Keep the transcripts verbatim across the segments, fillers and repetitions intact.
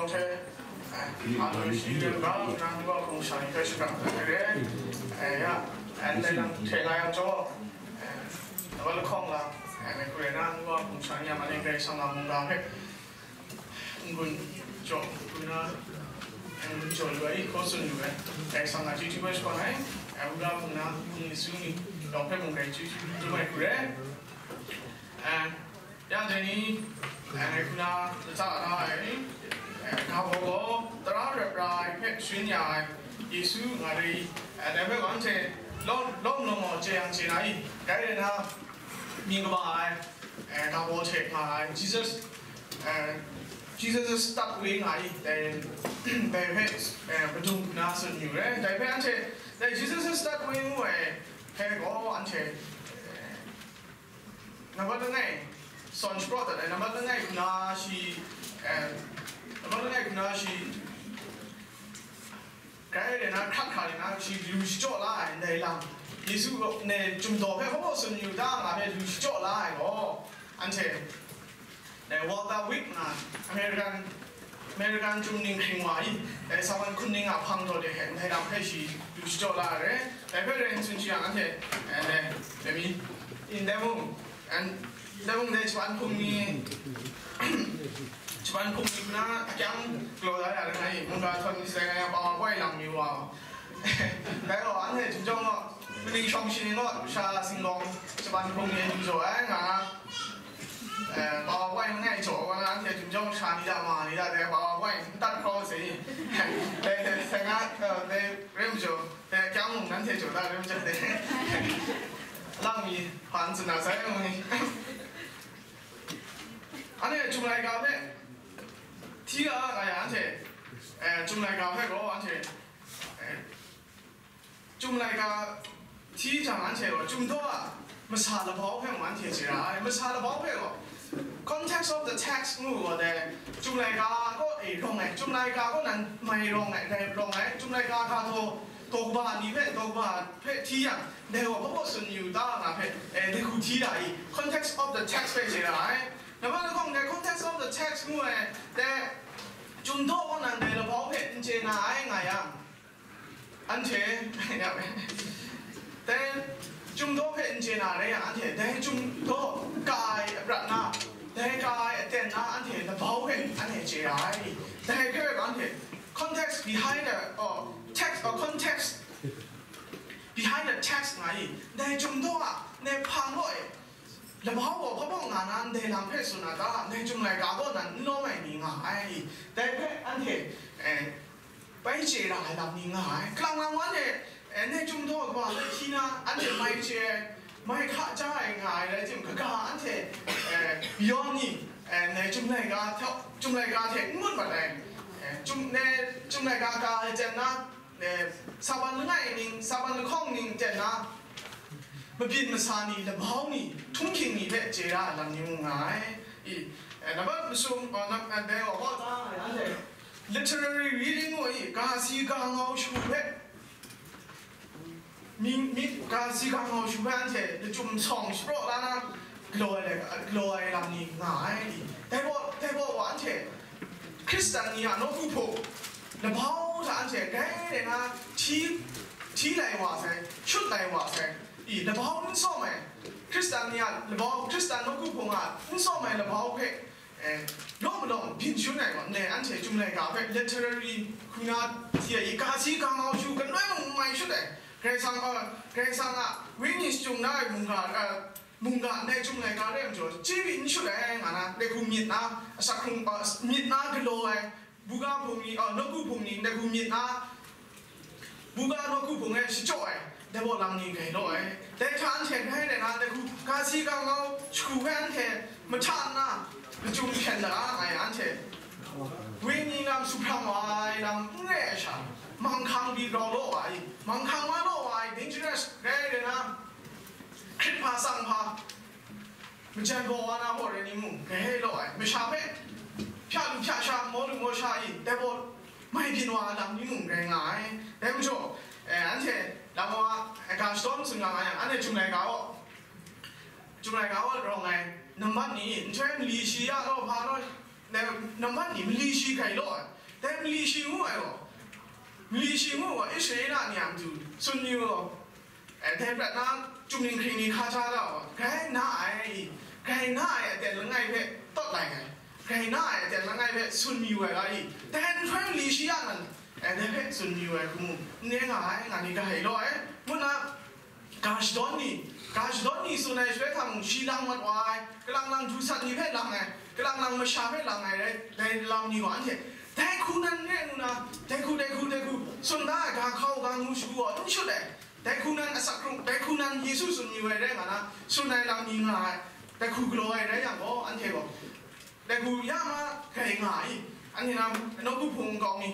Hte, eh, a lu shi ren ga, nang wa kung sha ni hpe shakram hta re. Eh, ya, eh, ndai nang hte nga yang jaw, eh, na wa lahkawng la, eh, me hkru rai na, nang wa kung sha ni a ma ni Karai Kasang a mungga hpe n-gun jaw, n-gun na, n-gun jaw lu ai, hkaw tsun lu ai, Karai Kasang a chyeju hpe shapang ai, eh, wura hpung na, hpung Yesu ni, yawng hpe mung Karai chyeju, chyeju mai hkru rai. Eh, Ya dai ni, eh, hkuna lata na ai, eh, ga baw gaw tara rap ra ai hpe sharin ya ai Yesu nga re i, eh, dai hpe gaw anhte lawm lawm lawm gaw chye yang chye na i, dai rai na, mying kaba ai, eh, ga baw hte nga ai Jesus, eh, Jesus' start way nga i, dai, dai hpe, eh, padum na tsun yu re. Dai hpe anhte, dai Jesus' start way ngu ai hpe gaw anhte, eh, Nambat langai, sawn shapraw dat ai, nambat langai hkuna shi, eh, nambat langai hkuna shi, grai rai na, hkrak hkra rai na, shi lu shachyaw la ai ndai lam, Yesu ne Chyum daw hpe hpaw tsun yu ta nga hpe lu shachyaw la ai gaw, anhte, dai Walter Wink nga, American American Chyum ning hkring wa i, dai Sawan hkun ning a hpang daw de hte ndai lam hpe shi lu shachyaw la ai re. Dai hpe rai n tsun shi yang, anhte, eh, dai, dai mi, ndai mung, an-, ndai mung dai Shaban hpung ni, Shaban hpung ni hkuna akyang galaw da ya langai, mungga htawn ni sai ngai a PowerPoint lang mi wa. Dai gaw, anhte Chyum jawng gaw, maning shawng shi ni gaw, sha singgawng Shaban hpung ni du jaw ai nga, eh, PowerPoint langai jaw wa na, anhte Chyum jawng sha ni da, ma ni da, dai PowerPoint n tat hkraw sai. Dai, dai, sai nga, eh, dai rim jaw, dai kyang mung nanhte jaw da rim jaw dai. Lang mi, hpa n tsun na sai mung ni. Anhte Chyum laika hpe, hti ga nga ya anhte, eh, Chyum laika hpe gaw anhte, eh, Chyum laika hti jang anhte gaw Chyum daw a masa labau hpe mung anhte chye ra ai. Masa labau hpe gaw, context of the text ngu gaw dai, Chyum laika kaw e rawng ai, Chyum laika kaw nan mai rawng ai, rai rawng ai, Chyum laika hkra daw, daw kaba ni hpe, daw kaba hpe hti yang, dai gaw hpaw tsun yu ta nga hpe, e, dai hku hti ra i, context of the text hpe chye ra ai. Nambat lahkawng dai context of the text ngu ai, dai Chyum daw kaw nan dai labau hpe n chye na ai nga yang, anhte, dai Chyum daw hpe n chye na rai yang, anhte dai Chyum daw ka ai aprat na, dai ka ai aten na, anhte labau hpe anhte chye ra ai. Dai hpe anhte context behind the, or text, or context behind the text nga i, dai Chyum daw a, dai hpang law e, labau gaw hpa bawng nga na ndai lam hpe tsun na ta? Ndai Chyum laika kaw nan n lawm ai ni nga ai. Dai hpe anhte, eh, bai chye ra ai lam ni nga ai. Kalang lang wan e, eh, ndai Chyum daw kaba hpe hti na, anhte mai chye ai, mai hka ja ai nga ai rai tim, kaga anhte, eh, yawng ni, eh, ndai Chyum laika hta, Chyum laika hte n ngut mat ai. Eh, Chyum, ndai Chyum laika ka ai chyen na, eh, Saban langai ning, Saban lahkawng ning ten na, mabyin masa ni, labau ni, htunghking ni hpe chye ra ai lam ni mung nga ai. I, eh, nambat masum, eh, nam-, eh, dai wa, wa ta ai, anhte literary reading ngu i, ga si ga ngau shagu hpe, mi, mi, ga si ga ngau shagu hpe anhte lachyum sawng shapraw la na, galaw ai, galaw ai lam ni nga ai. Dai gaw, dai gaw wa anhte Hkristan ni a nawku hpung, labau hta anhte grai rai na hti, hti lai wa sai, shut lai wa sai. I, labau n sawm ai, Hkristan ni a labau, Hkristan nawku hpung a n sawm ai labau hpe, eh, lawm malawm byin shun ai gaw, ndai anhte Chyum laika hpe literary hku na hti ai, i, ga si ga ngau shagu galoi mung n mai shut ai. Karai Kasang, eh, Karai Kasang a Wenyi shachyum na ai mungga, eh, mungga ndai Chyum laika rai majaw, chyeju n shut ai nga na, ndai hku myit na, asak hkrung, a, myit na galaw ai, buga hpung ni, a, nawku hpung ni, ndai hku myit na, buga nawku hpung e shachyaw ai, dai baw lam ni grai law ai. Dai hta anhte grai rai na, ndai hku ga si ga ngau shagu hpe anhte mahta nna, lachyum hkyen da ai anhte. Wenyi lam, suphram wa ai lam n re ai sha, manghkang pyi grau law wa ai, manghkang wa law wa ai, dangerous rai rai na, hkrit hpa tsang hpa, majan gaw wa na gaw rai ni mung, grai law ai, masha hpe hpya lu hpya sha, maw lu maw sha i, dai baw mai byin wa ai lam ni mung rai nga ai. Dai majaw, eh, anhte lam wa, eh, ga shadawn tsun nga nga yang, anhte Chyum laika gaw, Chyum laika gaw rawng ai, nambat ni, nhtoi mali shi ya law, hpa law, dai nambat ni mali shi grai law ai. Dai mali shi ngu ai gaw, mali shi ngu gaw, Israela ni a matu tsun yu gaw, eh, dai prat na, chyum ninghkring ni hka ja da gaw, grai na ai, grai na ai aten langai hpe tawt lai ai, grai na ai aten langai hpe tsun mayu ai ga i, dai nhtoi mali shi ya nan, eh, dai hpe tsun mayu ai hku mu, n re nga ai, nga ni ga hai law ai, ngu nna, ga shadawn ni, ga shadawn ni tsun ai shaloi hta mung, shi lang mat wa ai, kalang lang du sat ni hpe lang ai, kalang lang masha hpe lang ai rai, dai lam ni gaw anhte, dai hku nan re ngu na, dai hku, dai hku, dai hku, tsun da ai ga hkau, ga ngu shagu gaw n shut ai, dai hku nan asak hkrung, dai hku nan Yesu tsun mayu ai rai nga na, tsun ai lam ni nga ai, dai hku galaw ai rai yang gaw, anhte gaw, dai hku ya ma grai nga ai, anhte na nawku hpung nkau mi,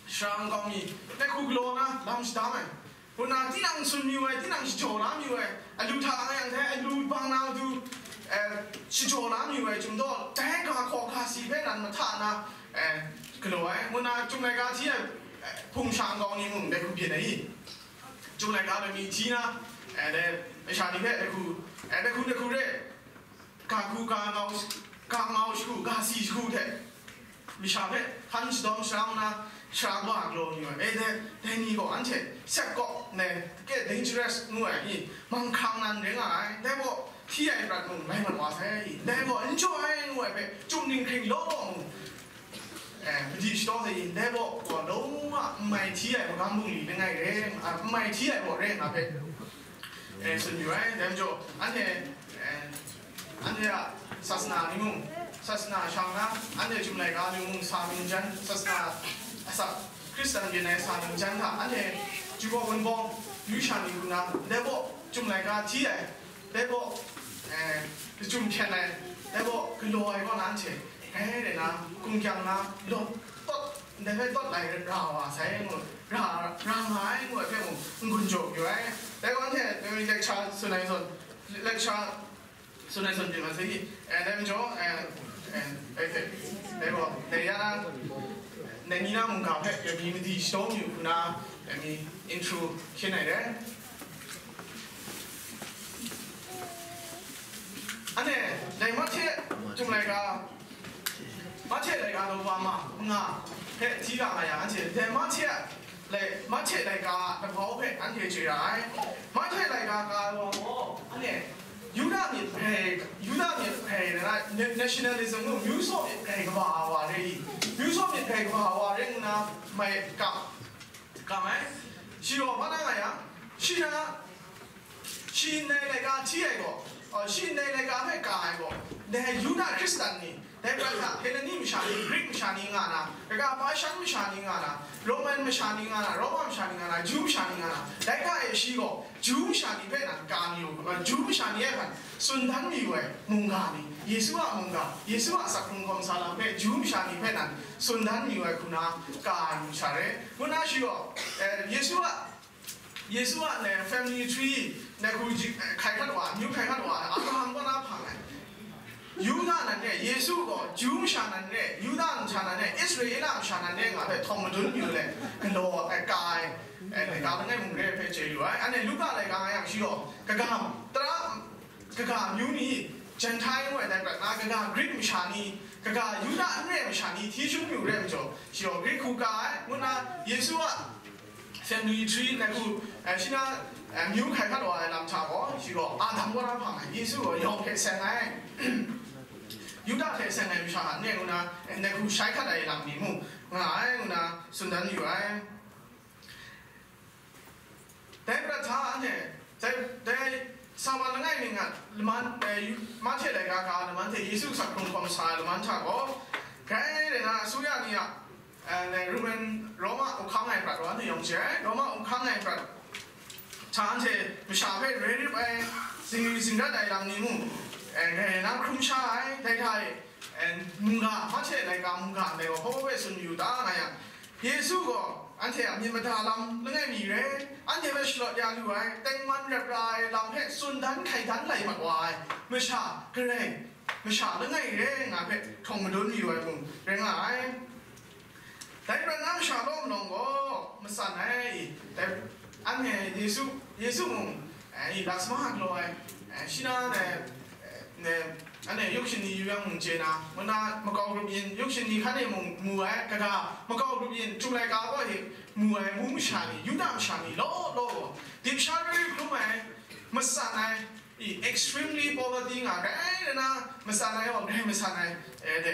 sara nkau mi, dai hku galaw na lam shadam ai. Kaw na, tinang tsun mayu ai, tinang shajaw la mayu ai, alu hta nga yang hte, alu bang na matu, eh, shajaw la mayu ai, chyum daw, dai ga hkaw ga si hpe nan mahta na, eh, galaw ai, ngu na, Chyum laika hti ai, eh, hpung sha nkau ni mung dai hku byin ai i? Chyum laika lami hti na, eh, dai masha ni hpe dai hku, eh, dai hku, dai hku re, ga hku, ga ngau, ga ngau shagu, ga si shagu hte, masha hpe hkan shadawng sara nna, sara kaba galaw ni ai, e, dai, dai ni gaw anhte sek kaw ndai, ke dangerous ngu ai i, manghkang nan rai nga ai, dai gaw hti ai prat mung rai mat wa sai i, dai gaw n jaw ai ngu ai hpe, chyum ninghkring law law mung, eh, madi shadaw sai i, dai gaw, gaw lawng a n mai hti ai magam bungli langai rai, a, n mai hti ai gaw rai nga hpe, eh, tsun yu ai. Dai majaw, anhte, eh, anhte a sasana ni mung, sasana shang na, anhte Chyum laika ni mung sa byin jan, sasana asak Hkristan byin ai sa byin jan hta, anhte Chubaw Wunpawng yu sha ni hku na, dai gaw Chyum laika hti ai, dai gaw, eh, kachyum hpyen ai, dai gaw galaw ai kaw na anhte, grai rai na, hkum kyang na, lawt tawt, ndai hpe tawt lai ra wa sai ngu, ra, ra nga ai ngu ai hpe mung, n-gun jaw yu ai. Dai gaw anhte, lecture tsun ai zawn, lecture tsun ai zawn pyi mat sai i, eh, dai majaw, eh, eh, dai hpe, dai gaw, dai ya na, dai ni na mungga hpe, ya mi madi shadaw mi hku na, ya mi intro hkyen ai dai. Anhte, dai Mahte Chyum laika, Mahte laika daw wa ma, nga hpe hti ga nga yang, anhte dai Mahte a lai, Mahte laika a dabau hpe anhte chye ra ai. Mahte laika ga wa gaw, anhte Yuda myit hpe, Yuda myit hpe na, na-, nationalism nu, မျိုးစေ့ myit hpe kaba wa re i, မျိုးစေ့ myit hpe kaba wa re nna mai kam, kam ai. Shi gaw hpa na nga yang, shi na, shi ndai laika hti ai gaw, uh, shi ndai laika hpe ka ai gaw, dai Yuda Hkristan ni, dai prat hta Heleni masha ni, Grik masha ni nga na, kaga Pashan masha ni nga na, Roman masha ni nga na, Roma masha ni nga na, Ju masha ni nga na, dai hta e shi gaw Ju masha ni hpe nan ka mayu, uh, Ju masha ni e hkan tsun dan mayu ai mungga ni, Yesu a mungga, Yesu a asak hkrung hkawm sa lam hpe Ju masha ni hpe nan tsun dan mayu ai hku na ka ai masha re. Ngu na shi gaw, eh, Yesu a Yesu a ndai family tree, ndai hku ji, eh, hkai hkat wa, amyu hkai hkat wa, Abraham kaw na hpang ai. Yuda nan re, Yesu gaw Ju masha nan re, Yuda masha nan re, Israela masha nan re nga hpe htawng madun yu let, galaw ai, ka ai, eh, laika langai mung re hpe chye yu ai. Anhte Luka laika nga yang shi gaw, kaga, tara, kaga amyu ni, Gentile ngu ai dai prat na, kaga Grik masha ni, kaga Yuda n re ai masha ni hti shun yu re ai majaw, shi gaw Grik hku ka ai, ngu nna Yesu a family tree na hku, eh, shi na, eh, amyu hkai hkat wa ai lam hta gaw, shi gaw Adam kaw na hpang ai, Yesu gaw yawng hte seng ai, Yuda hte seng ai masha a n re ngu nna, eh, na hku shai hkat ai lam ni mung nga ai, ngu nna tsun dan yu ai. Dai prat hta anhte, dai, dai Sawan langai mi nga, laman, eh, yu-, Mahte laika ka laman hte Yesu asak hkrung hkawm sa ai laman hta gaw, grai rai na, Asuya ni a, eh, dai Roman, Roma uhkang ai prat wa ni yawng hte, Roma uhkang ai prat hta anhte masha hpe rai rip ai, zingri zingrat ai lam ni mung, eh, grai rai na hkrum sha ai, dai hta e, eh, mungga, Mahte laika mungga ndai gaw hpa hpa hpe tsun yu ta nga yang, Yesu gaw anhte a myit mada lam langai mi re, anhte hpe shalawt ya lu ai, tengman rap ra ai lam hpe tsun dan hkai dan lai mat wa ai, masha garai, masha langai re nga hpe htawng madun yu ai mung rai nga ai. Dai prat na masha lawm lawng gaw matsan ai, dai, anhte Yesu, Yesu mung, eh, lasama galaw ai, eh, shi na, eh, eh, Anhte yuk shani yu yang mung chye na, muna makau grup yin, yuk shani hkan e mung mu ai, kaga makau grup yin, Chyum laika gaw e mu ai, mu masha ni, Yuda masha ni, law law, dip sha roi hkrum ai, matsan ai, i, extremely poverty nga, grai na, matsan ai, wa, grai matsan ai, e, de,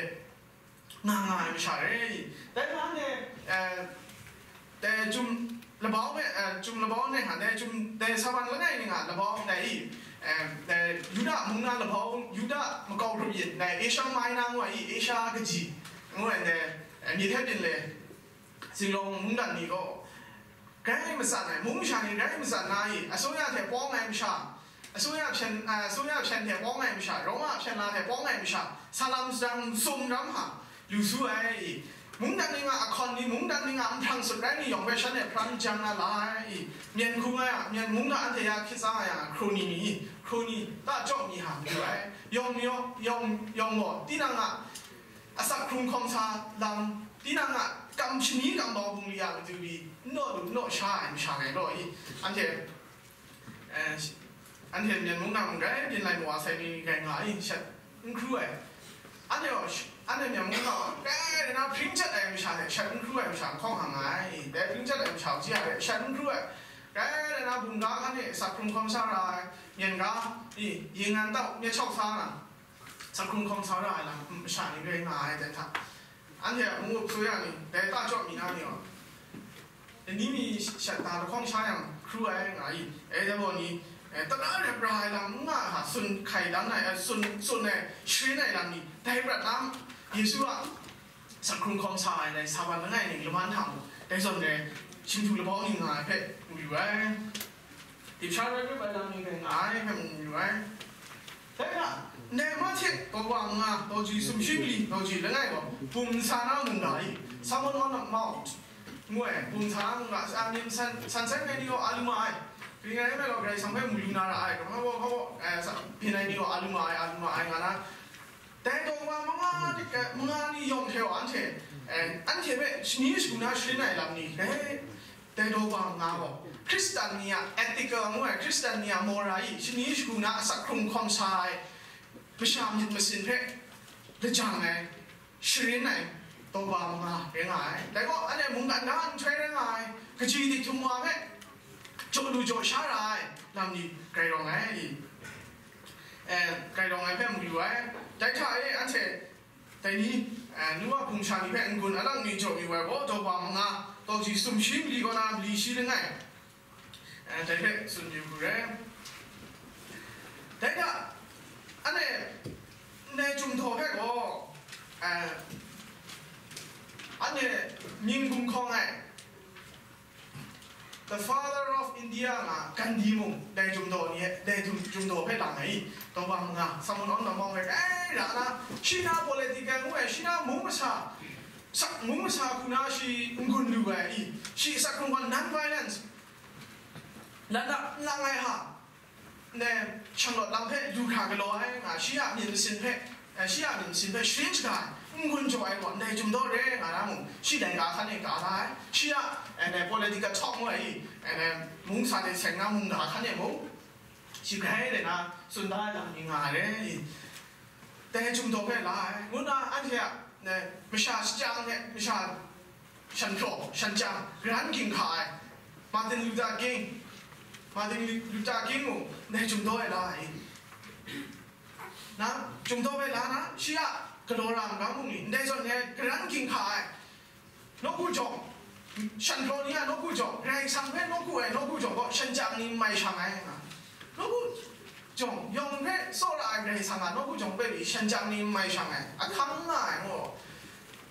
nga nga ai masha re. Dai hpa ne, eh, dai Chyum labau me, eh, Chyum labau ne hkan, dai Chyum, dai Saban langai ni nga labau dai i, eh, dai Yuda mung na labau, Yuda makau grup yin, dai Asia Minor ngu ai i, Asia kaji ngu ai, dai, eh, myit hte byin le, zinglawng mungdan ni gaw, grai matsan ai, mung masha ni grai matsan na i, asuya hte pawng ai masha, asuya hpyen, a, asuya hpyen hte pawng ai masha, Roma hpyen la hte pawng ai masha, salam sadang sumram hta lu su ai i, mungdan ni nga ahkawn ni, mungdan ni nga nhprang sut rai ni yawng hpe shanhte hpram jang na la ai i, myen hkung ai a, myen mung na anhte ya hkit tsang ai a, hkroni ni, hkroni, ta chyaw mi hta mayu ai, yawng mi yawng, yawng, yawng gaw, tinang a, asak hkrung hkawm sa lam, tinang a kam shani kam bau bungli a matu pyi, n naw lu, n naw sha ai masha ngai law i, anhte, eh, anhte myen mung na mung grai byin lai mawa sai mi grai nga ai, shat n hkru ai. Anhte gaw, sh-, anhte myen mung na gaw, grai na hpring jat ai masha hte shat n hkru ai masha n hkawng hang nga ai. Dai hpring jat ai masha hku ji a hte shat n hkru ai. Grai na bum ga hkan e sak hkrung hkawm sa ra ai, myen ga, i, yin ngan tau, myit chawk sa nga, sak hkrung hkawm sa ra ai lam, mm, masha ni rai nga ai dai hta, anhte a mung up su ya ni, dai ta chyaw mi na ni gaw, dai ni mi shat da lahkawng sha yang hkru ai nga i, e, dai gaw ni, e, tara rep ra ai lam n nga ai hta, tsun hkai dan ai, e, tsun, tsun ai, sharin ai lam ni, dai prat na, Yesu a sak hkrung hkawm sa ai, dai Saban langai ning laman hta mung, dai zawn e, Htingnu labau ni nga ai hpe mu yu ai. Dip sha roi hkrum ai lam ni hpe nga ai hpe mu yu ai. Dai hta, ndai Mahte, daw wa manga, daw ji sumshi mali, daw ji langai gaw, bum nsa na mungga i, Sermon on the Mount ngu ai, bum nsa na mungga, a, myit san, san sai ai ni gaw a lu ma ai, kaning rai nme law, Karai Kasang hpe mu lu na ra ai, kawa kawa, eh, sa, byin ai ni gaw a lu ma ai, a lu ma ai, nga na, dai daw wa manga ni, eh, manga ni yawng hte gaw anhte, eh, anhte hpe shani shagu na sharin ai lam ni, eh, dai daw wa manga gaw, Hkristan ni a ethical ngu ai, Hkristan ni a moral i, shani shagu na asak hkrung hkawm sa ai, masha myit masin hpe lajang ai, sharin ai, daw wa manga rai nga ai. Dai gaw, anhte mungkan ga nhtoi rai nga ai, kaji dik htum wa hpe jaw lu jaw sha ra ai lam ni grai rawng ai, eh, grai rawng ai hpe mu yu ai. Dai hta e anhte dai ni, eh, nu a hpung sha ni hpe n-gun alang ni jaw yu ai gaw, daw wa manga, daw ji sumshi mali kaw na mali shi langai, eh, dai hpe tsun yu hku rai. Dai hta, anhte ndai Chyum daw hpe gaw, eh, anhte mying gumhkawng ai, The Father of India nga Gandhi mung, dai Chyum daw ni, dai Chyum, Chyum daw hpe lang ai, daw wa manga, Sermon on the Mount hpe grai ra na, shi na political ngu ai, shi na mung masha, sak, mung masha hku na shi n-gun lu ai, shi sak hkrung gaw non-violence, lan na n lang ai hta, ne, shanglawt lam hpe lu hkra galaw ai nga, shi a myit masin hpe, eh, shi a myit masin hpe sharin shaga ai, n-gun jaw ai gaw, ndai Chyum daw re nga na mung, shi laika hkan e ka la ai, shi a, eh, ne, political talk ngu ai, eh, ne, mung sa de seng na mung ga hkan e mung, shi grai de na tsun da ai lam ni nga ai re, dai Chyum daw hpe la ai, ngu na anhte a, ne, masha shajang hte, masha shan hpraw, shan chyang, karan ginhka ai, Martin Luther King, Martin Lu-, Luther King mung, ndai Chyum daw e la ai. Na, Chyum daw e la na, shi a galaw ra ai mung ni, ndai zawn e karan ginhka ai, nawku jawng, shan hpraw ni a nawku jawng, Karai Kasang hpe nawku ai nawku jawng gaw, shan chyang ni n mai shang ai, nga. Nawku jawng, yawng hpe tsawra ai Karai Kasang a nawku jawng hpe pyi shan chyang ni n mai shang ai, ahkang nga ai ngu,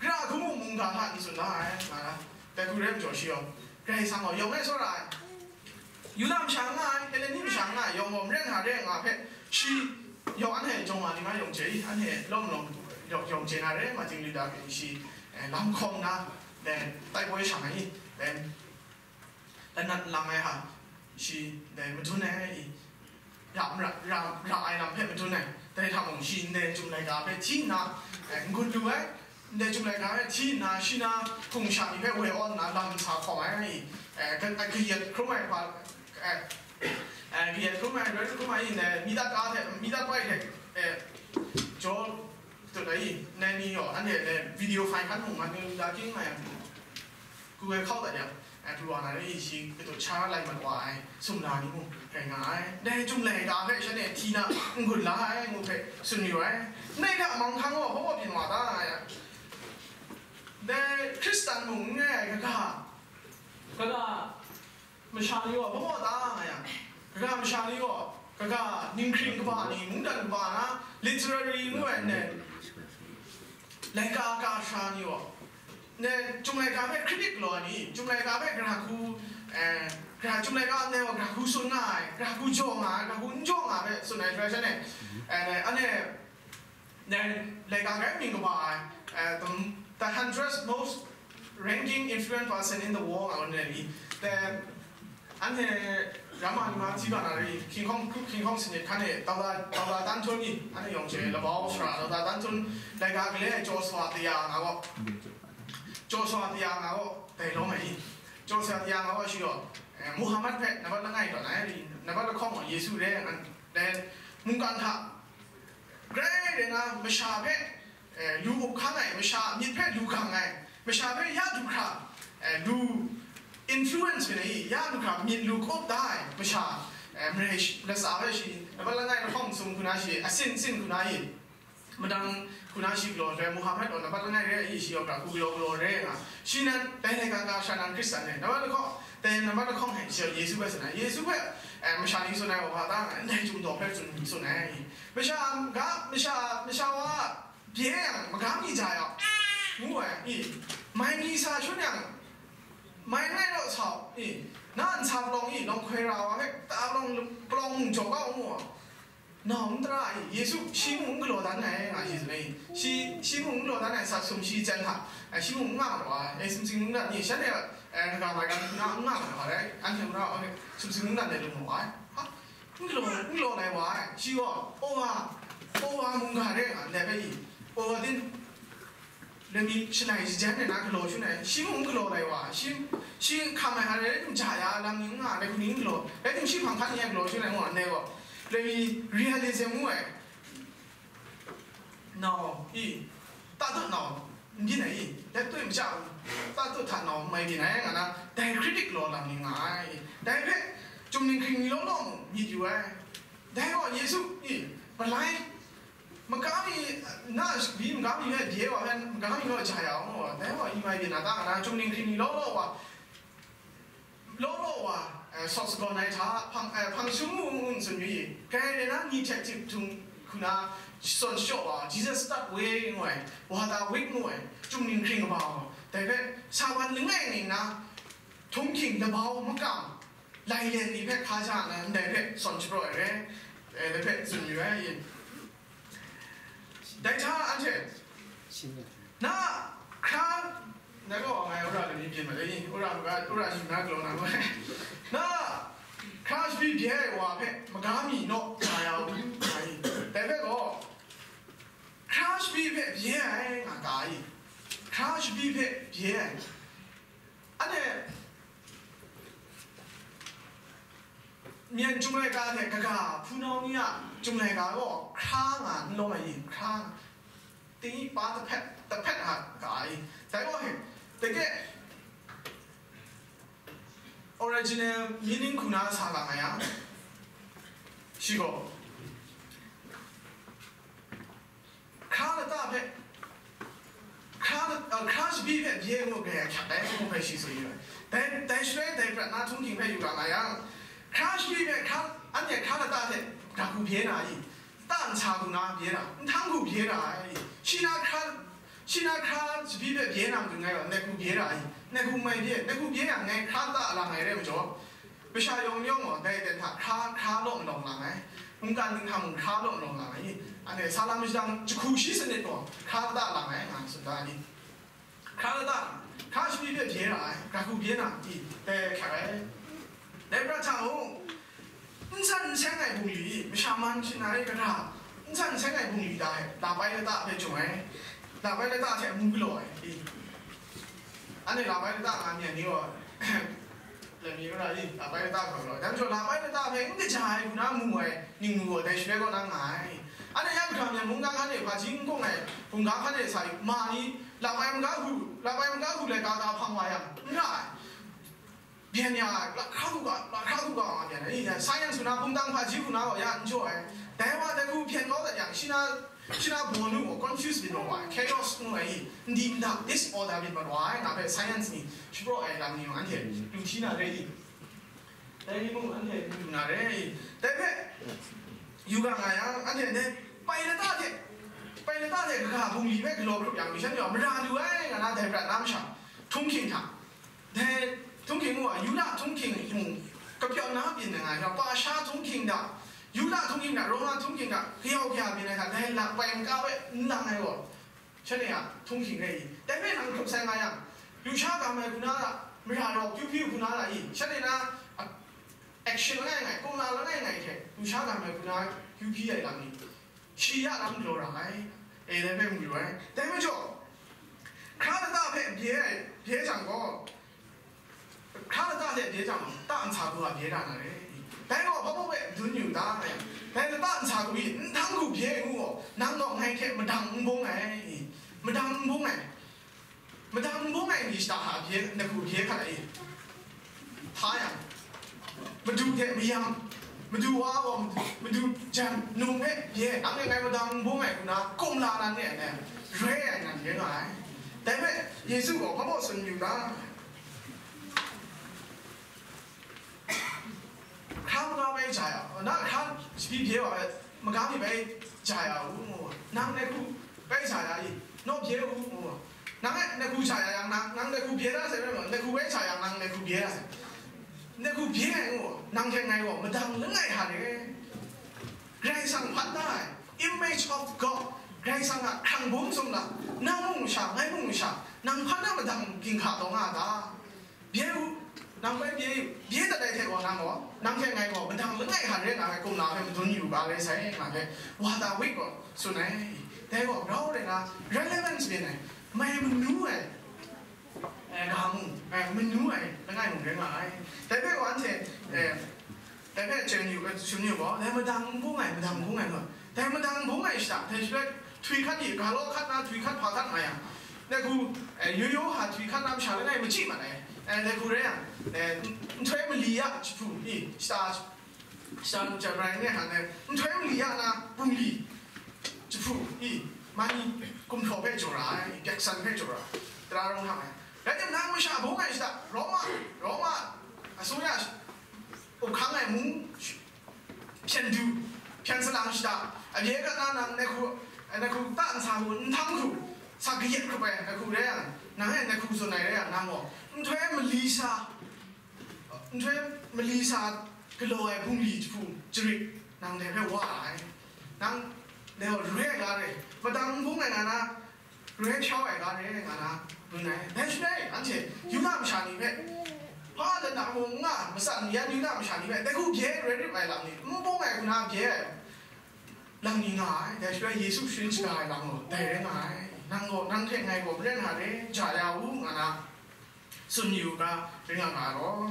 gara hku mung mungga hta n tsun la ai, nga na, dai hku rai majaw shi yawng, Karai Kasang gaw yawng e tsawra ai, Yuda masha n nga ai, Heleni masha n nga ai, yawng gaw maren hta re nga hpe, shi yawng anhte jawng wa ni ma yawng chye i, anhte lawm lawm yawng, yawng chye na re, Martin Luther King shi, eh, lam hkawm na, then, tai poi shang ai, then, lanat lang ai hta, shi ndai madun ai, ya, ra, ra, ra ai lam hpe madun ai, dai hta mung shi ndai Chyum laika hpe hti nna, eh, n-gun lu ai, ndai Chyum laika hpe hti nna, shi na hpung sha ni hpe woi awn nna, lam sa hkawm ai, eh, ka-, eh, kayat hkrum ai hpa, eh, eh, kayat hkrum ai, roi hkrum ai, ndai mi dat a hte, mi dat bai hte, eh, Jaw tut ai, nai ni yaw, anhte ne video file hkan hung man ni da king mai yang, ku ai hkau dat yang, ai, pru wa na ni shi katut sha lai mat wa ai, sumla ni mu, rai nga ai. Dai Chyum Laika hpe shanhte hti na n-gun la ai, ngu hpe tsun yu ai. Nai hta manghkang gaw hpaw byin wa ta nga yang, dai Hkristan mung n rai ai kaga, kaga masha ni gaw hpaw ta nga yang, kaga masha ni gaw, kaga ninghkring kaba ni, mungdan kaba na, literary ngu ai ne, laika ka sha ni gaw, ne, Chyum Laika hpe critic galaw ai ni, Chyum Laika hpe gara hku, eh, gara, Chyum Laika ndai gaw gara hku tsun nga ai, gara hku jaw nga ai, gara hku n jaw nga ai hpe tsun ai, hkrai shanhte, eh, ne, anhte, ne, laika grai mying kaba ai, eh, the, the hundred most ranking influential person in the world, nga ai ni, te, anhte Rama ni ma hti ga na ri, King Kong, King Kong sinit hkan e, Doctor, Doctor Tan Tun ni, anhte yawng hte labau sara, Doctor Tan Tun, laika gale ai Joshua Taya nga gaw, Joshua Taya nga gaw, dai lawm ai i, Joshua Taya nga gaw shi gaw, eh, Muhammad hpe nambat langai tawn ai, nambat lahkawng gaw Yesu re, an, dai mungkan hta, grai rai na, masha hpe, eh, lu up hkang ai, masha myit hpe lu gang ai, masha hpe ya du hkra, eh, lu influence mi na i, ya du hkra myit lu kawp da ai masha, eh, marai shi, latsa hpe shi, nambat langai lahkawng sum hku na shi, asin sin hku na i, madang hku na shi galaw re, Muhammad gaw nambat langai re ai i, shi gaw gara hku galaw galaw re nga, shi nan, dai laika ka sha nan Hkristan re, nambat lahkawng, dai nambat lahkawng hte shi gaw Yesu hpe tsun ai, Yesu hpe, eh, masha ni tsun ai wa hpa ta nga, ndai Chyum Daw hpe tsun, tsun ai, masha ga, masha, masha wa, bye yang, magam mi ja yau, ngu ai, i, mai ni sa shun yang, mai ngai raw sau, i, na nsa palawng i, lawng hkoi ra wa hpe, ta palawng, palawng mung jaw kau ngu ai, nau n tara i, Yesu shi mung n galaw dan ai, nga shi tsun ai, shi, shi mung n galaw dan ai, sa sum shi chyan hta, ai, shi mung n nga mat wa ai, sumsing mungdan ni, shanhte, eh, kaga mai gan hku na n nga mat wa ai, anhte mung na, sumsing mungdan de lung maw ai, ha? N galaw, n galaw lai wa ai, shi gaw, owa, owa mungga re nga, ndai hpe i, owa din, lami shalai shajan ai na galaw shun ai, shi mung n galaw lai wa ai, shi, shi hkam ai hkra rai tim ja ya, lam ni n nga, rai hku ni n galaw, rai tim shi hpang hkan ni ai galaw shun ai ngu, ndai gaw, lami realism ngu ai, nau i, tatut nau n byin ai i, let tui maja u, tatut hta nau n mai byin ai nga na, dai critic law lam ni nga ai. Dai hpe, Chyum Ninghkring ni law law mung myit yu ai. Dai gaw Yesu i, malai, maga mi, na shabi maga mi hpe bye wa hpe, maga mi gaw ja ya u, dai gaw i mai byin na ta nga na, Chyum Ninghkring ni law law wa, law law wa, eh, sawk sagawn ai hta, hpang, eh, hpang shum mu mu n tsun yu i, grai rai na, ni hte htip htung hku na, shadawn shadaw wa, Jesus Start Way ngu ai, Water Week ngu ai, Chyum Ninghkring kaba gaw, dai hpe, Sawan langai ngai nna, htunghking labau makam, lailen ni hpe hka ja nna, ndai hpe shadawn shapraw ai re, eh, dai hpe tsun yu ai. Dai hta anhte, na hkra, na gaw ngai wora lani byin ma dai ni, wora, wora shi na galaw na ngai. Na hkra shabi bye ai wa hpe maga mi naw, ja ya u, nga i. Dai hpe gaw, hkra shabi hpe bye ai, nga ga i. Hkra shabi hpe bye ai. Anhte, Myen Chyum Laika hte kaga hpunau ni a Chyum Laika gaw hkra nga n lawm ai i, hkra nga, tingyi pa tahpet, tahpet nga ga ai. Dai gaw he, dai original meaning hku na sa nga nga yang, shi gaw, hkra lata hpe, hkra la-, a, hkra shabi hpe bye ngu grai ahkyak ai, ngu hpe shi tsun yu ai. Dai, dai shaloi dai prat na htunghking hpe yu ga nga yang, hkra shabi hpe hkra, anhte hkra lata hte ga hku bye na i? Lata nsa hku na bye na, nhtang hku bye na ai. Shi na hkra, shi na hkra shabi hpe bye na matu ngai gaw, ngai hku bye na ai. Ngai hku mai bye, ngai hku bye yang, ngai hkra lata lang ai rai majaw, masha yawng yawng gaw dai aten hta hkra, hkra law malawng lang ai, mungkan dinghta mung hkra law malawng lang ai. Anhte sa lam shadang jahku shi sanit gaw hkra lata lang ai, nga tsun da ai ni? Hkra lata, hkra shabi hpe bye ra ai, ga hku bye na, i, dai hkyak ai. Dai prat hta mung, n san n seng ai bungli, masha man shing na rai kata, n san n seng ai bungli da ai, labai lata hpe jung ai, labai lata hte amu galaw ai, i. Anhte labai lata nga mi ai ni gaw, lami mara i, labai lata hkawt galaw ai. Dai majaw, labai lata hpe n kaja ai hku na mu ai ningnu gaw dai shaloi kaw na nga ai. Anhte ya mahtang myen mungkan hkan e hpaji n kung ai hpungga hkan e sa yu, ma ni, lam ai maga hu, lam ai maga hu lai ga ga hpang wa yang, n ra ai. Byen ya ai, lahkra hku ga, lahkra hku ga nga byen ai. Science hku na, hpungtang hpaji hku na gaw ya n jaw ai. Dai wa dai hku byen kau dat yang, shi na, shi na baw nu gaw confuse byin wa ai, chaos ngu ai, n di n dang, disorder byin mat wa ai, nga hpe science ni shapraw ai lam ni mung anhte lu hti na re i? Dai ni mung anhte lu na re i? Dai hpe, yu ga nga yang, anhte dai pai lata hte, pai lata hte kaga bungli hpe galaw hkrup yang, masha ni gaw mara lu ai, nga na dai prat na masha, htunghking hta, dai htunghking mung, Yuda htunghking mung, kapyaw na byin ai nga, pa sha htunghking hta, Yuda htunghking hta, Roma htunghking hta, kayau kaya byin ai hta, dai lam pai n ka ai, n lang ai gaw, shanhte a htunghking rai i? Dai hpe nang hkrup sai nga yang, lusha ga mai hku na ra, mara rawk kyu hpyi hku na ra i? Shanhte na, a, action langai ngai, kumla langai ngai hte, lusha ga mai hku na kyu hpyi ai lam ni, shi ya lam galaw ra ai, e, dai hpe mu yu ai. Dai majaw, hkra lata hpe bye ai, bye jang gaw, hkra lata hte bye jang, ta nsa hku a bye ra na re. Dai gaw hpa hpa hpe madun yu ta, dai lata nsa hku i, nhtang hku bye ai ngu gaw, nang gaw ngai hte madang n bung ai, madang n bung ai. Madang n bung ai ni shada hta bye, nahku bye hkat ai. Hta yang, madu hte mayam, madu wa gaw madu jan num hpe bye, nang e ngai madang n bung ai hku na kumla nan e ai, roi ai nan re nga ai. Dai hpe Yesu gaw hpa baw tsun yu ta? Hkra maga bai ja ya, na hkra shabi bye wa ai, maga mi bai ja ya u, ngu, nang nai hku bai ja ya i? Naw bye u, ngu, nang e nai hku ja ya yang, nang, nang nai hku bye da sai, nai hku bai ja yang, nang nai hku bye da sai. Nai hku bye ai, ngu, nang hte ngai gaw madang langai hta re. Karai Kasang hpan da ai, image of God, Karai Kasang a hkrang bum sum na, nang mung masha, ngai mung masha, nang hpan na madang ginhka taw nga a ta? Bye u, nang bai bye u, bye dat ai hte gaw nang gaw, nang hte ngai gaw, madang langai hta re nga ai kumla hpe madun yu ga re sai, nga hpe, wa da wik gaw tsun ai. Dai gaw, grau re na, relevance byin ai, mai manu ai, eh, ga mung, eh, manu ai, langai mung re nga ai. Dai hpe gaw anhte, eh, dai hpe chyen yu, eh, shun yu gaw, dai madang n bung ai, madang n bung ai gaw, dai madang n bung ai shada, dai shi rai, htwi hkat i, ga law hkat na, htwi hkat hpa hkat nga yang, nai hku, eh, yo yo ha htwi hkat na masha langai machyi mat ai. Eh, nai hku rai yang, eh, n-, nhtoi mali ya jahpu i, shada, shada jabrai ne hkan ai, nhtoi mali ya na bungli jahpu i, mani gumhpraw hpe jaw ra ai, byaksan hpe jaw ra, tara rawng hkang ai. Rai timung, nang masha bung ai shada, Roma, Roma, asuya, up hkang ai mung, hpyen du, hpyen salang shada, abye gat na nang nai hku, nai hku ta nsa hku, nhtang hku, sa kayat hkrup ai nai hku rai yang, nang e nai hku tsun ai rai yang, nang gaw, nhtoi mali sa, nhtoi mali sa galaw ai bungli jahpu jarit, nang dai hpe wa ai. Nang dai gaw re ai ga re, madang n bung ai nga na, Roi hpyau ai ga re nga na dun ai. Dai shaloi anhte Yuda masha ni hpe, hpa dan na mung n nga, matsan mayan Yuda masha ni hpe, dai hku bye ai roi rip ai lam ni, n bung ai hku na bye ai lam ni nga ai. Dai shaloi Yesu sharin shaga ai lam gaw dai rai nga ai. Nang gaw, nang hte ngai gaw maren hta re ja ya u, nga na tsun yu ga, rai nga nga ai gaw.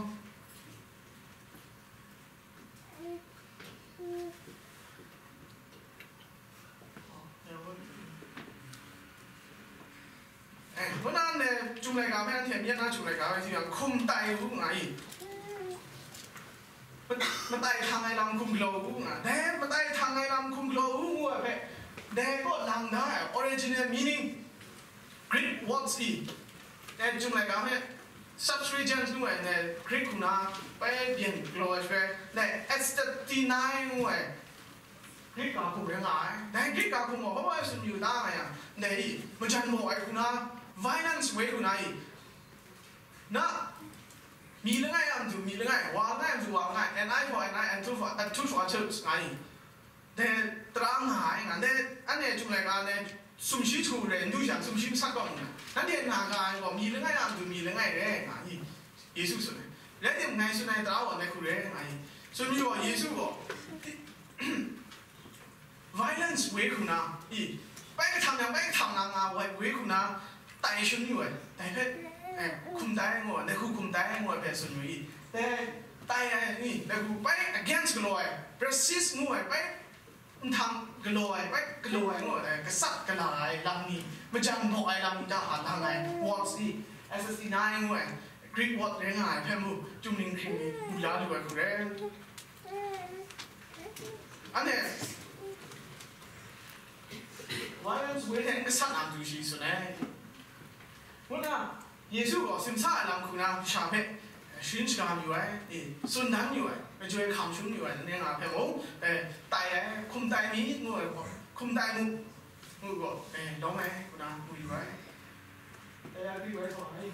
Eh, kanan e, Chyum laika hpe anhte myit na Chyum laika hpe hti yang, hkum tai u nga i? Ma-, matai htang ai lam hkum galaw u nga. Dai matai htang ai lam hkum galaw u ngu ai hpe, dai kaw lang da ai original meaning, Greek words i, dai Chyum laika hpe Septuagint ngu ai, dai Greek hku na bai byin galaw ai hpe, dai Estethinai ngu ai, Greek ga hkum rai nga ai. Dai Greek ga hkum gaw hpa wa tsun yu ta nga yang, ndai i, majan maw ai hku na, violence woi hku na i, na, mi langai a matu mi langai, wa langai a matu wa langai, an eye for an eye, and tooth for, a tooth for a tooth nga i, dai tara nga ai nga, dai, anhte Chyum laika ndai sumshi htu re, n du shang, sumshi masat kaw nna, nanhte na ga ai gaw, mi langai a matu mi langai re nga i, Yesu tsun ai. Rai timung, ngai tsun ai tara gaw, ngai hku re nga i, tsun yu gaw, Yesu gaw, violence woi hku na, i, bai kahtam yang bai kahtam na nga woi, woi hku na, tai shangun yu ai, dai hpe, eh, hkum tai ngu ai, dai hku hkum tai ngu ai hpe tsun yu i, dai tai ai ni, dai hku bai against galaw ai, racist ngu ai, bai Nhtang galaw ai, bai galaw ai ngu ai, gasat gala ai lam ni, majan baw ai lam ni, da ha lang ai words ni, S S D nine ngu ai, Greek word rai nga ai hpe mu, chungning hkring ni, mu la lu ai hku rai. Anhte, violence woi hte gasat na du shi tsun ai. Ngu na, Yesu gaw simsa ai lam hku na masha hpe sharin shaga mayu ai, e, tsun dan mayu ai, majoi hkam shun mayu ai, langai nga hpe mung, e, tai ai, hkum tai mi, ngu ai gaw, hkum tai mu, ngu gaw, e, lawm ai, ngu na, mu yu ai. Tai ai, gri wai taw ai.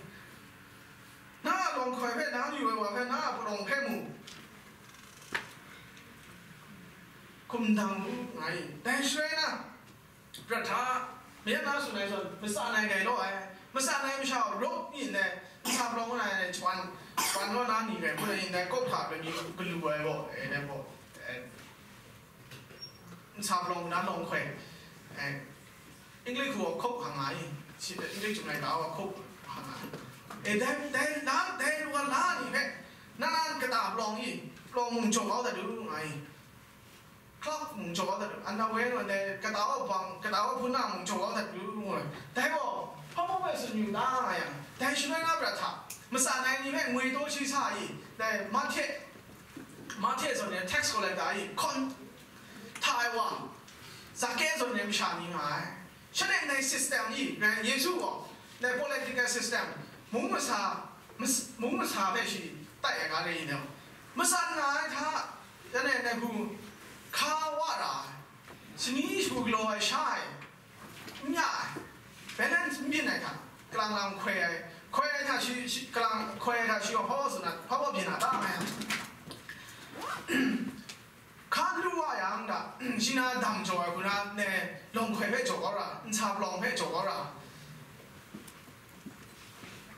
Na a lawng hkoi hpe, na mayu ai wa hpe, na a palawng hpe mu, hkum dang mu, nga ai. Dai shaloi na, prat hta, mayat na tsun ai zawn, matsan ai grai law ai, matsan ai masha rop yin dai, nsa palawng ngu na ai, chwan, chwan law na ni rai, hpun ai yin dai, kawp hta rai mi galu ai gaw, e, dai gaw, e, nsa palawng ngu na lawng hkoi, e, English hku gaw kop hkang nga ai, shi English chyum lai ga gaw kop hkang nga ai. E, dai, dai, na, dai wa la ni hpe, na, na kata palawng i, palawng mung jaw kau dat u, nga ai. Clock mung jaw dat u, underwear wan dai, kata wa bang, kata wa hpun na mung jaw dat u, ngu ai. Dai gaw, hpa hpa bai tsun yu na nga yang, dai shaloi na prat hta, matsan ai ni hpe ngwi taw shi sa i, dai Mahte, Mahte zawn ni tax collector i, hkawn hta ai wa, Zake zawn ni masha ni nga ai. Shanhte ndai system i, rai Yesu gaw, ndai political system, mung masa, mas-, mung masa hpe shi tai ai ga rai i, matsan nga ai hta, Shanhte ndai hku hka wa ra ai, shani shagu galaw ai sha ai, n ya ai, balance n byin ai hta, kalang lang hkoi ai, hkoi ai hta shi, shi, kalang hkoi ai hta shi gaw hpaw tsun na, hpa baw byin na ta nga yang, hka n lu wa yang da, shi na dam jaw ai hku na, ne, lawng hkoi hpe jaw kau ra, nsa palawng hpe jaw kau ra,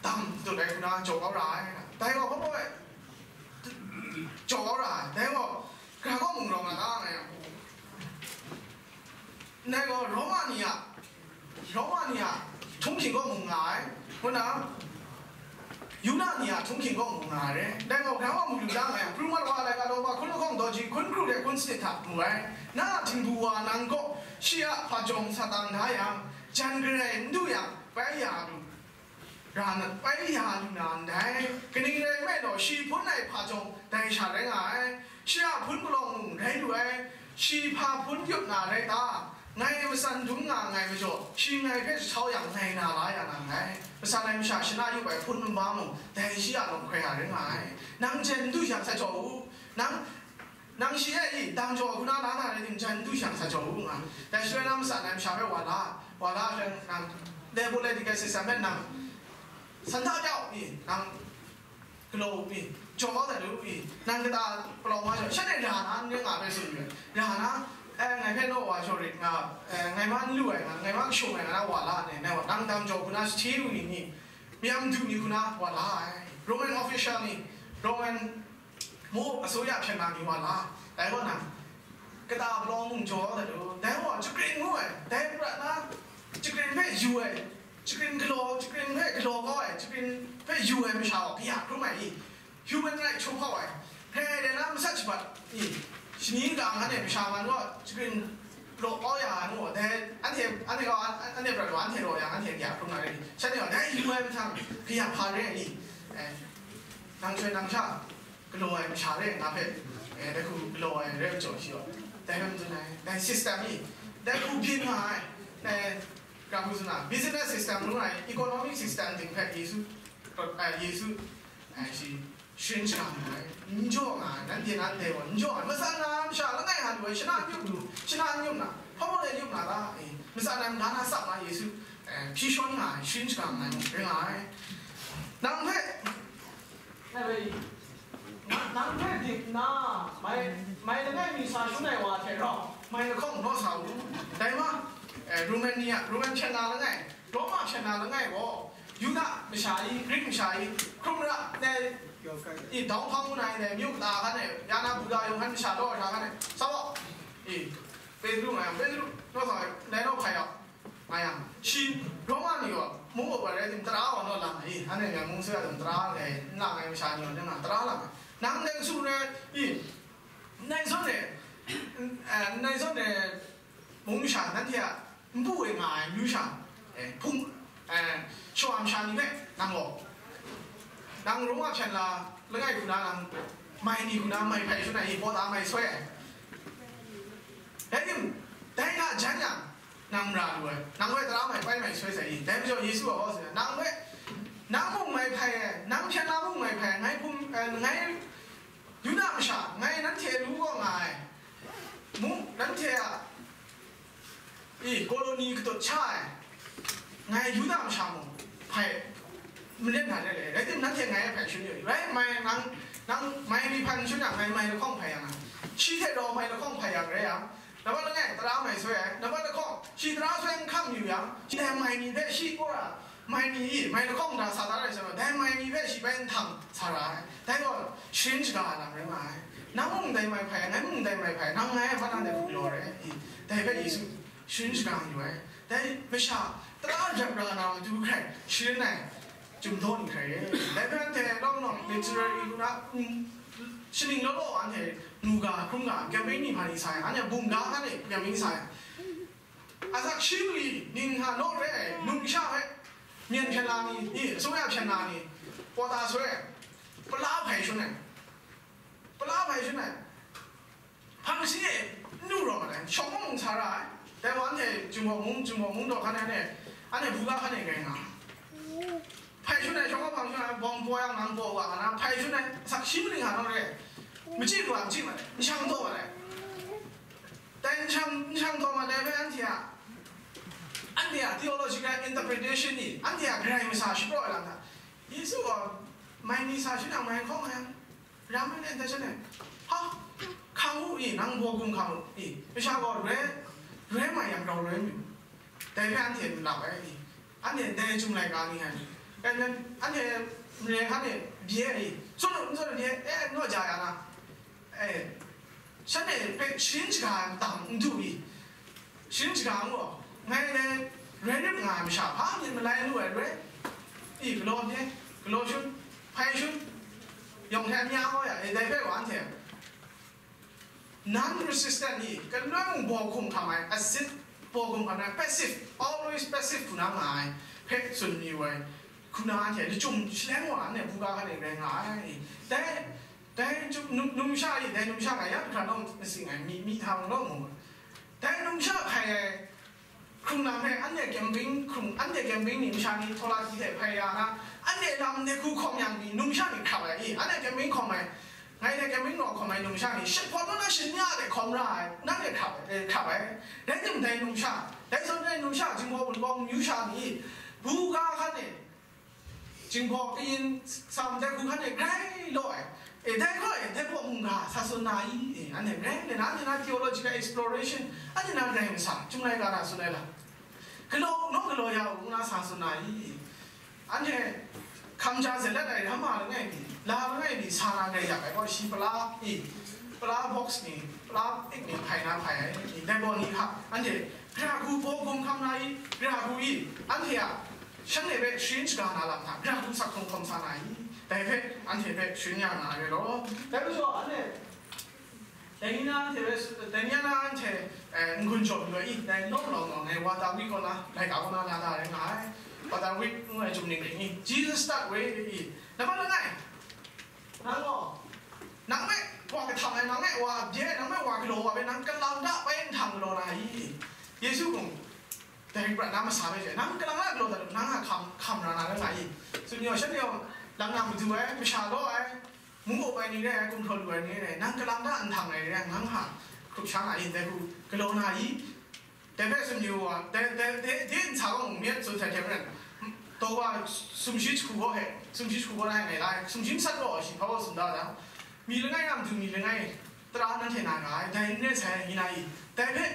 dam dut ai hku na jaw kau ra ai, dai gaw hpaw baw ai, jaw kau ra ai, dai gaw, gara kaw mung rawng na ta nga yang, dai gaw Roma ni a, Roma ni a htunghking kaw mung nga ai, ngu na, Yuda ni a htunghking kaw mung nga ai re. Dai gaw, gara kaw mung lu da nga yang, pru mat wa ai laika daw ba hkun lahkawng daw ji hkun kru de hkun sanit hta mu ai. Na a htingbu wa nang gaw shi a hpa jawng sa tang da yang, jan garai n du yang, bai ya lu ra na, bai ya lu na ndai. Kaning rai nme law, shi hpun ai hpa jawng dai sha rai nga ai, shi a hpun palawng mung rai lu ai, shi hpa hpun yup na rai ta? Ngai matsan dum nga nngai majaw, shi ngai hpe jahtau yang, ngai na la ya na nngai. Matsan ai masha shana yup ai hpun nba mung, dai shi a lawng hkoi a rai nga ai. Nang jen n du yang sa jaw u, nang, nang shi e i, dang jaw hku na la na rai tim, jen n du yang sa jaw u, nga. Dai shaloi na matsan ai masha hpe wa la, wa la hpe nang, le bu le di kai sisa hpe nang, san da jau i, nang, galaw u mi, jaw kau dat u mi, nang kata palawng wa jaw, shanhte ra na, n ring nga hpe tsun yu ai. Ra na, eh, ngai hpe naw wa jaw rit nga, eh, ngai ma n lu ai nga, ngai ma n shung ai nga, na wa la ne, nai wa, nang dam jaw hku na, sahti lu ni ni, mayam du ni hku na wa la ai. Roman official ni, Roman mu asoya hpyen na ni wa la. Dai gaw na, kata palawng mung jaw dat u. Dai gaw, chagrin ngu ai, dai prat na, chagrin hpe yu ai, chagrin galaw, chagrin hpe galaw kau ai, chagrin hpe yu ai masha gaw kaya hkrum ai i, human right hkrum kau ai, hpe de na masat shabat i, shani kang anhte masha man gaw chagrin law kau ya ai ngu, dai anhte, anhte gaw, anhte prat gaw anhte raw yang, anhte kaya hkrum na rai i, shanhte gaw dai yu ai mahtang kaya hpa re ai i, eh, nang chyoi nang sha galaw ai masha re nga hpe, eh, dai hku galaw ai re ai majaw shi gaw, dai hpe matsun ai, dai system ni, dai hku byin nga ai, dai, ga hku tsun na, business system ngu ai, economic system ting hpe Yesu, eh, Yesu, eh, shi sharin shaga nga ai, n jaw nga ai, nanhte na ndai gaw n jaw ai, matsan na masha langai nga lu ai, shana n yup lu, shana n yup na, hpa mung e yup na ta, eh, matsan na mada na tsap na Yesu, eh, hpyi shawn nga ai, sharin shaga nga ai, rai nga ai. Nang hpe, Nang hpe dik nna, mai, mai langai mi sa shangun ai wa hte rau, mai lahkawng naw sa u. Dai ma, eh, Roman ni a, Roman hpyen na langai, Roma hpyen na langai gaw, Yuda masha i, Grik masha i, hkrum ra, ne, i, dau hpang ngu na i, ne, myu kata hkan e, ya na Buda yawng hkan masha law ai hta hkan e, sa wa, i, Petru nga yang, Petru, naw sa, dai naw hpai ya. Nga yang, shi Roma ni gaw, mung up ai rai tim, tara wa naw lang ai, anhte mung su ya tim, tara ai, n lang ai masha ni gaw, nang tara lang ai. Nang dai su re, i, nang zawn e, N-, eh, ndai zawn e, mung masha, nanhte a npu e nga ai amyu sha, eh, hpung, eh, shawa masha ni hpe, nang gaw, nang Roma hpyen la langai hku na, nang mai ni hku na mai hpai shun ai, pawt a mai soi ai. Rai tim, dai hta jan yang, nang mara lu ai, nang hpe tara mai pai mai soi sai i. Dai majaw Yesu a gaw, nang hpe, nang mung mai hpai ai, nang hpyen la mung mai hpai ai, ngai hpung, eh, ngai Yuda masha, ngai nanhte lu kaw nga ai, mu, nanhte a, i, koloni katut sha ai, ngai Yuda masha mung hpai, manen na le le, rai tim, nanhte ngai hpai shun yu, rai mai, nang, nang mai ni hpai shun yang, ngai mai lahkawng hpai yang a, shi hte rau mai lahkawng hpai yang rai yang, nambat langai tara mai soi ai, nambat lahkawng shi tara soi n hkam yu yang, shi dai mai ni hpe shi kora, mai ni i, mai lahkawng da sa da rai sa, dai mai ni hpe shi bai nhtang sa ra ai. Dai gaw, sharin shaga ai lam rai nga ai. Nang mung dai mai hpai, ngai mung dai mai hpai, nang ngai a, nang dai hku galaw rai i. Dai hpe Yesu sharin shaga yu ai. Dai masha, tara jat ra na matu hkrai, sharin ai, chyum daw ni hkrai re. Dai hpe anhte lawm lawm literary hku na, mm, shaning law law anhte mu ga, hkrum ga, campaign ni hpa ni sa ai, anhte bum ga hkan e campaign sa ai. Asak shi mali ning hta naw re ai, numsha hpe, myen hpyen la ni, i, asung ya hpyen la ni, pawt a soi ai, pala hpai shun ai, pala hpai shun ai, hpang shi e n du rawt mat ai, shawng mung sa ra ai, dai wa anhte Jinghpaw mung, Jinghpaw mung daw hkan e, anhte, anhte buga hkan e rai nga ai. Hpai shun ai shawng hpang shun ai, bawng paw yang nang paw wa nga na, hpai shun ai, asak shi mali hta naw re ai, machyi lu a machyi mat ai, nshang taw mat ai. Dai nshang, nshang taw mat ai hpe anhte a, anhte a theological interpretation ni, anhte a Karai Masa shapraw ai lam hta, Yesu gaw mai ni sa shadang mai hkawng ai, ram ai, ndai shanhte, ha, hkang u i, nang baw gum hkang u i, masha gaw roi, roi mai yang grau roi mi u. Dai hpe anhte n lap ai i, anhte dai Chyum laika ni hkan, dai hpe anhte mare hkan e bye ai i, tsun u, n tsun u, bye, e, n gaw ja ya na, e, shanhte hpe sharin shaga ai matang n du i, sharin shaga n gaw, ngai dai rai rip nga ai masha, hpa myit malai lu ai rai i, galaw bye, galaw shun, hpai shun, yawng hte amya kau ya, e, dai hpe wa anhte non-resistant ni, galoi mung baw hkum hkam ai, acid baw hkum hkam ai, passive, always passive hku na nga ai hpe tsun mayu ai, hku na anhte lachyum shaleng wa anhte buga hkan e rai nga ai. Dai, dai chyu-, num-, numsha e, dai numsha nga ya hkra naw masing ai, mi, mi hta mung naw mu ai. Dai numsha hkai ai, hkrung lam hpe, anhte camping hkrung, anhte camping ni masha ni htaw la hti hte hpai ya na, anhte lam de hku hkawm yang ni numsha ni hkrap ai i, anhte camping hkawm ai, ngai hte camping naw hkawm ai numsha ni, shahpawt naw na shanya de hkawm ra ai, nanhte hkrap ai, hkrap ai. Rai tim dai numsha, dai zawn dai numsha, Jinghpaw Wunpawng amyu sha ni, buga hkan e, Jinghpaw kayin sa ndai hku hkan e grai law ai. E, dai hkra e, dai hpaw mungga sa tsun na i? E, anhte grai nna, anhte na theological exploration, anhte na grai masa, Chyum laika na tsun ai lam. Galaw, naw galaw ya u, ngu na sa tsun na i? Anhte hkam ja zalat ai ram ma langai mi, la langai mi sa na grai yak ai gaw, shi pala i, pala box ni, pala ik ni hpai na hpai ai, dai gaw ni hka, anhte Gara hku baw gum hkam na i? Gara hku i, anhte a shanhte hpe sharin shaga na lam hta, gara hku sak hkawm hkawm sa na i? Dai hpe anhte hpe sharin ya na ai rai law. Dai majaw, anhte, dai ni na anhte hpe, dai ni na anhte, eh, n-gun jaw lu ai i? Dai lawm lawm gaw, ngai Waterway kaw na, laika kaw na, na da rai nga ai. Waterway ngu ai Chyum ning ring i? Jesus That Way i? Nambat langai, nang gaw, nang hpe wa kahtam ai, nang hpe wa bye ai, nang hpe wa galaw wa hpe, nang kalang da bai nhtang galaw na i? Yesu mung, dai prat na masa hpe she, nang kalang da galaw dat lu, nang a hkam, hkam ra na rai nga i? Tsun yaw, shanhte yawng, lang na madu ai, masha law ai, mung up ai ni rai ai, gumhpraw lu ai ni rai ai, nang kalang da nhtang ai rai, nang hka hkrup sha nga i? Dai hku galaw na i? Dai hpe tsun yu wa, dai, dai, dai, dai nsa gaw mung myit tsun hte hte maren, taw wa sumshi jahku gaw he, sumshi jahku gaw na e ngai la ai, sumshi masat gaw shi hpa gaw tsun da da, mi langai a matu mi langai tara nanhte na nga ai, dai n rai sai, ngi na i? Dai hpe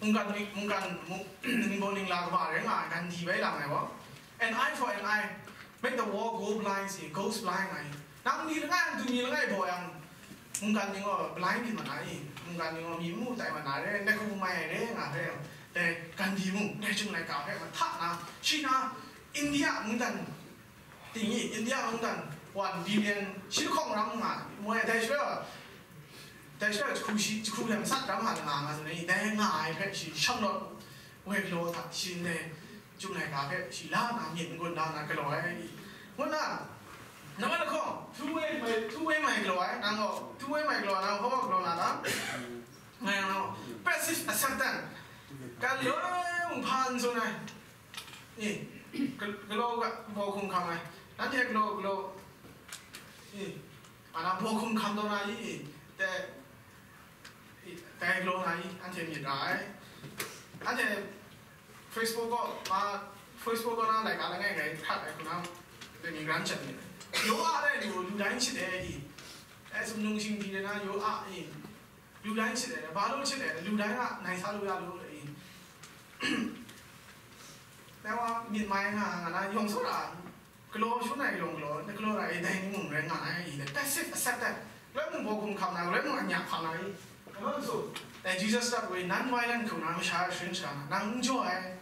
mungkan, mungkan, mung, ningbaw ningla kaba rai nga ai, Gandhi bai lang ai gaw, an eye for an eye, make the world go blind, si, goes blind nga i? Nang mi langai a matu mi langai baw yang, mungkan ni gaw blind byin mat na i? Mungkan ni gaw mi n mu tai mat na re, ndai hku mai ai re nga hpe, dai Gandhi mung, dai Chyum laika hpe mahta na, shi na, India mungdan, ting i, India mungdan one billion shi lahkawng ram nga, moi dai shaloi gaw, Dai sha jahku shi, jahku hte masat ram hta langa nga tsun ai, dai nga ai hpe shi shang lawt woi galaw hta, shi ndai Chyum laika hpe shi la nna myit n-gun da nna galaw ai. Ngu na, namai lahkawng, two way mai, two way mai galaw ai, nang gaw, two way mai galaw, nang hpa galaw na ta? Ngai nang gaw, passive acceptance. Galoi mung hpa n tsun ai. I, gal-, galaw ga, baw hkum hkam ai. Nanhte galaw, galaw. I, ana baw hkum hkam taw na i, i, te, i, dai galaw na i, anhte myit ra ai. Anhte Facebook gaw, ma, Facebook gaw na laika langai ngai hkrat ai hku na, dai mi ran chyan myit ai. Yaw a dai lu, lu dai n shit ai i. Dai sumnung shingdi de na yaw a i. Lu dai n shit ai, ba lu shit ai, lu dai nga, nai sa lu ya lu i. Dai wa myit mai nga, nga na yawng tsawra, galaw shun ai yawng galaw, na galaw rai dai ni mung rai nga ai, i dai passive acceptance. Galoi mung baw hkum hkam na, galoi mung anya hkam na i. Kaman su, dai Jesus dat woi non-violent hku na masha sharin shaga na, nang n jaw ai,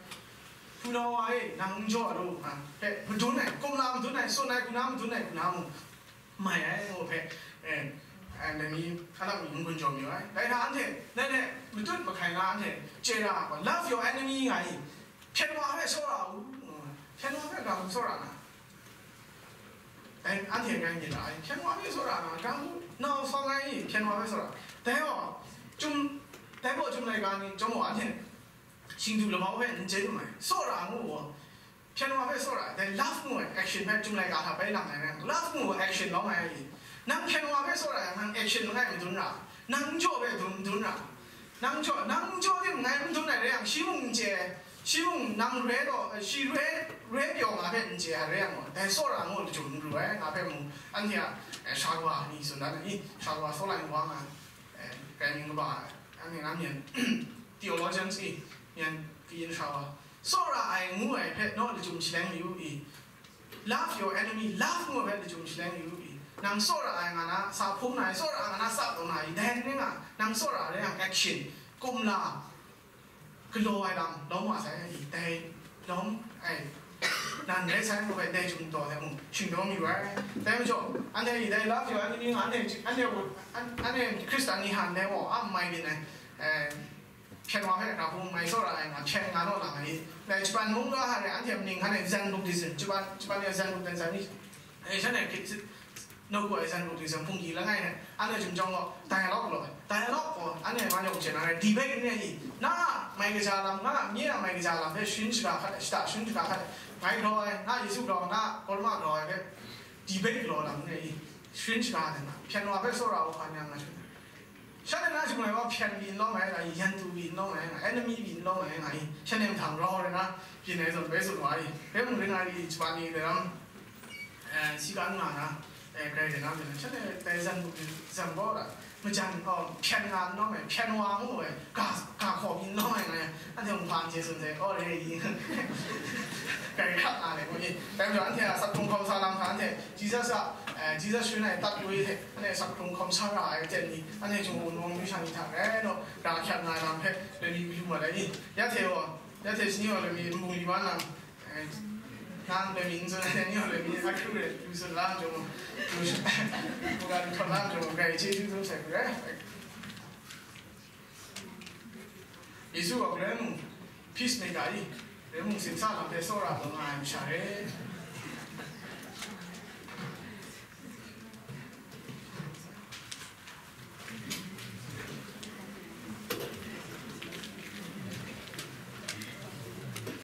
hpunau wa e, nang n jaw lu, nga, pe, madun ai, kumla madun ai, sun ai, hku na madun ai, hku na mung, mai ai, ngu hpe, eh, eh, dai mi, hkalak mi n-gun jaw mayu ai. Dai hta anhte, dai hte, matut mahkai na anhte, chye ra, love your enemy nga i, hpyen wa hpe tsawra u, hpyen wa hpe ga hku tsawra na. Dai anhte ngai myit ra ai, hpyen wa hpe tsawra na, ga hku nau sawng ai i, hpyen wa hpe tsawra. Dai gaw, chyum, dai gaw Chyum laika ni, chyawm gaw anhte, shingdu labau hpe n chye lu mai, tsawra ngu gaw, hpyen wa hpe tsawra, dai love ngu ai action hpe Chyum laika hta bai lang ai rai, love ngu ai action lawm ai. Nang hpyen wa hpe tsawra yang, nang action langai madun ra, nang n jaw hpe dun, madun ra, nang jaw, nang n jaw tim ngai madun ai rai yang, shi mung n chye, shi mung nang re taw, shi re, re pyaw nga hpe n chye ai rai yang, dai tsawra ngu lachyum n ru ai, nga hpe mung, anhte a, eh, sha kawa ni tsun dan ai, sha kawa Saulai wa nga, eh, kai mying kaba, anhte nga myen, theologians i, myen, kayin sha wa. Tsawra ai ngu ai hpe naw lachyum shaleng mayu i, love your enemy, love ngu ai hpe lachyum shaleng mayu i, nang tsawra ai nga na sa hpung na i, tsawra ai nga na sa taw na i, dai ni nga, nang tsawra ai yang action, kumla, galaw ai lam lawm wa sai i, dai lawm ai, nan rai sai ngu ai, dai chyum taw ai mung, shingdaw mayu ai. Dai majaw, anhte i dai love your enemy nga, anhte, anhte, anhte Hkristan ni han dai gaw, a mai byin ai, eh, hpyen wa hpe ga hpung mai tsawra ai nga, hpyen nga naw lang ai. Dai Japan mung ga hare anhte ning hkan e Zen Buddhism, Japan, Japan e Zen Buddhism ni, eh, shan e ki, no ku ai Zen Buddhism hpung ki langai hte, anhte chyum jawng gaw, dialogue law, dialogue gaw, anhte ma yawng hte na rai, debate n rai i, na a mai kaja lam, nga a nye a mai kaja lam hpe sharin shaga hkat, shada sharin shaga hkat, ngai grau ai, na Yesu grau, na Karma grau ai hpe, debate galaw lam n rai i, sharin shaga ai na, hpyen wa hpe tsawra u hpa ni a nga hte. Shanhte na chyum ai wa hpyen byin lawm ai nga i, yan tu byin lawm ai nga, enemy byin lawm ai nga i, shanhte mahtang rau rai na, byin ai zawn bai tsun wa i, bai mung ring ai i, Japan ni dai ram, eh, si kan nga na, eh, grai dai na byin ai, shanhte dai zan bu zan gaw la, majan, oh, hpyen nga n lawm ai, hpyen wa ngu ai, ga, ga hkaw byin lawm ai nga i, anhte mung hpa n chye tsun sai, oh, re i, grai hkrat nga le, ngu i, dai majaw anhte a sak hkrung hkawm sa lam hta anhte, Jesus a, eh, Jesus sharin ai tat woi hte, anhte sak hkrung hkawm sa ra ai aten ni, anhte chyum wun wang lu sha ni hta rai naw, ra hkyat nga ai lam hpe, loi mi lu mat ai ni? Ya hte gaw, ya hte shani gaw loi mi nbung li wa nang, eh, nang loi mi n tsun ai ni gaw loi mi a hkru re, lu tsun la n jawng, lu, lu ga lu htawn la n jawng, grai chyeju dum sai hku rai. Yesu gaw galoi mung, peacemaker i, galoi mung simsa lam hpe tsawra taw nga ai masha re.